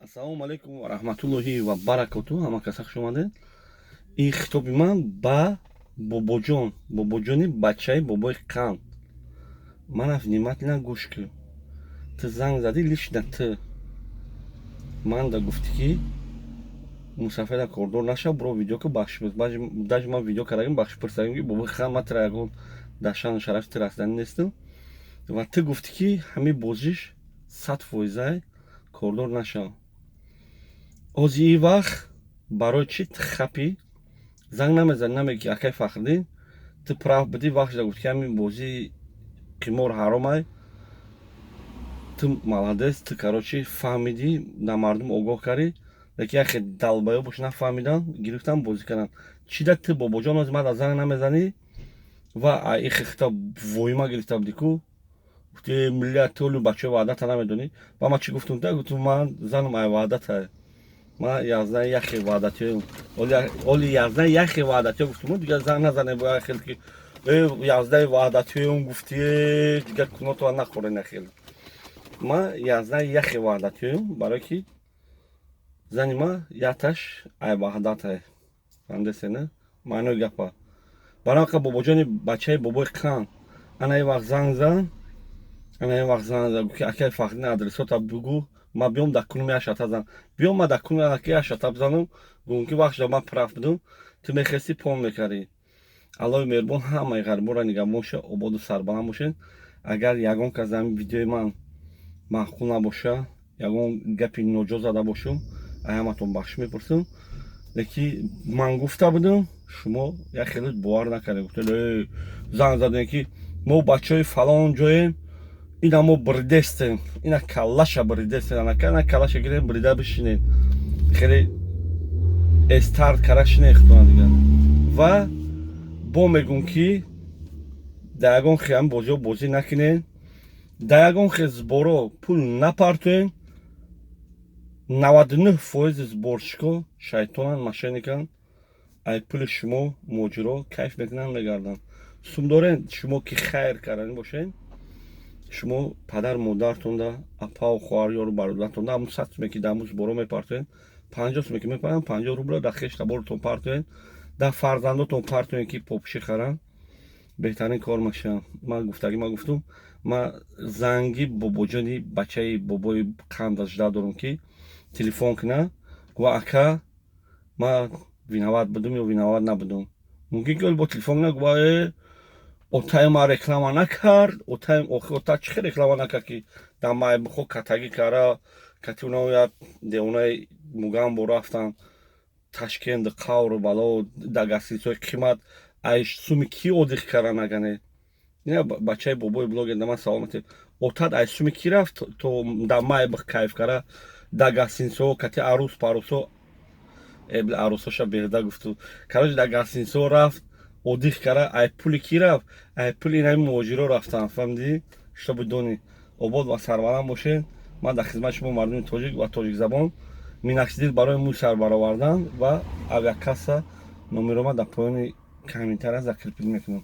Ассалому алайкум ва раҳматуллоҳи ва баракоту. Ҳама каса хуш омадед. Ин хитоби ман ба Бобоҷон, Бобоҷони бачаи бобои қанд. Мана, внимательно гӯш кун. Ту занг задӣ, лично ту манда гуфтӣ, ки мусафеда кордор нашав, буро видео ку, бахшиш. Даже ман видео кардагим, бахшиш пурсагим, ки бобои қанд, ман тура ягон дар шаъну шарафи ту расиданӣ нестам. Ва ту гуфтӣ, ки ҳамин бозиш 100 фоизай, кордор нашав. Ҳози ин вақт барои чӣ ту хапӣ занг намезанӣ, намегӣ, ки акай Фахриддин, ту прав будӣ, вақт гуфт, ки ҳамин бозии қимор ҳаромай? Ту молодец, ту, короче, фаҳмидӣ, на мардум огоҳ кардӣ, лекин яхе долбоёб бош, нафаҳмидан, гирифтан, бозӣ кардан. Чида ту, Бобоҷон, ҳози мада занг намезанӣ? Ва ихта воима гирифта будӣ ку, гуфти, миллият толу бачаҳои Ваҳдата намедонӣ. Ва ман чӣ гуфтум? Гуфтум, ман занам ай Ваҳдата, ман яздаи яхе ваҳдатиём, оли яздаи яхе ваҳдатиё гуфтум. Дигар занг назане, бояд хел ки яздаи ваҳдатиём гуфти, дигар кунотова нахӯре, нахел. Ман яздаи яхе ваҳдатиём, барое ки зани ма яташ ай Ваҳдатай. Фаҳмидесена маънои гапа? Барои ка, Бобоҷони бачаи бобои қанд, ана ин вақт занг зан, ана ин вақт занг зан, ки акай Фахриддин, адресота бугӯ, ма биём, дар кунум як шата зан, биём, ма дар кунум як шата бизанам, гӯм, ки вақт шуда, ман прав будум, ту мехести, пон мекардӣ. Аллоҳи меҳрубон ҳамаи ғарибонро нигаҳбон боша, ободу сарбаланд бошед. Агар ягон кас дар видеои ман маъқул набоша, ягон гапи ноҷо зада бошум, ай ҳаматон бахшиш мепурсам. Лекин ман гуфта будам, шумо як хеле бовар накардед, гуфтед, занг задем, ки мо бачаҳои фалон ҷоем, ина мо бридестем, ина каллаша бридестем, ана каллаша гирем, брида бишинед, хеле эстарт кара шинед худона дигар. Ва бо мегӯм, ки дар ягон хел ҳами бозиҳо бозӣ накунед, дар ягон хел сборо пул напартоед. 99 фоизи сборщикҳо шайтонанд, мошенниканд, ай пули шумо муҳоҷиро кайф мекунанд, мегарданд. Сум дорен шумо, ки хайр карданӣ бошед, шумо падар модаратонда, апаву хоҳар, ёру бародаратонда ҳамун 100 суме, ки дар ҳамун сборо мепартоед, 50 суме, ки мепаранд, 50 рубла дар хеш таборотон партоед, дар фарзандотон партоед, ки попушӣ харанд, беҳтарин кор мешавад. Ман гуфтагӣ, ман гуфтум, ман занги Бобоҷони бачаи бобои қанда жда дорам, ки телефон кунад, гӯ, ака, ман виноват будум ё виноват набудум. Мумкин ки бо телефон кунад, гӯ, э, отаи ман реклама накард, отаи охи, ота чӣ хел реклама накард, ки дар майбухо катагӣ кара, кати уна як девонаи мугамбо рафтан Ташкенду қавру бало, дар гостиницаҳои қимат, ай суми кӣ отдых кара нагане? Ина бачаи бобои блогер да ман савол метиҳам: отат ай суми кӣ рафт, то дар майбух кайф кара, дар гостиницаҳо кати арӯс парӯсо, арӯсоша беҳда гуфту, короче, дар гостиницаҳо рафт, отдых кара, ай пули кӣ рафт? Ай пули инаи муҳоҷиро рафтан. Фаҳмидӣ? Чтобы дони. Обод ва сарбаланд бошед. Ман дар хизмати шумо, мардуми тоҷик ва тоҷикзабон. Миноксидил барои мӯй сар баровардан ва авиакасса, номерома дар поёни комментария закрепить мекунам.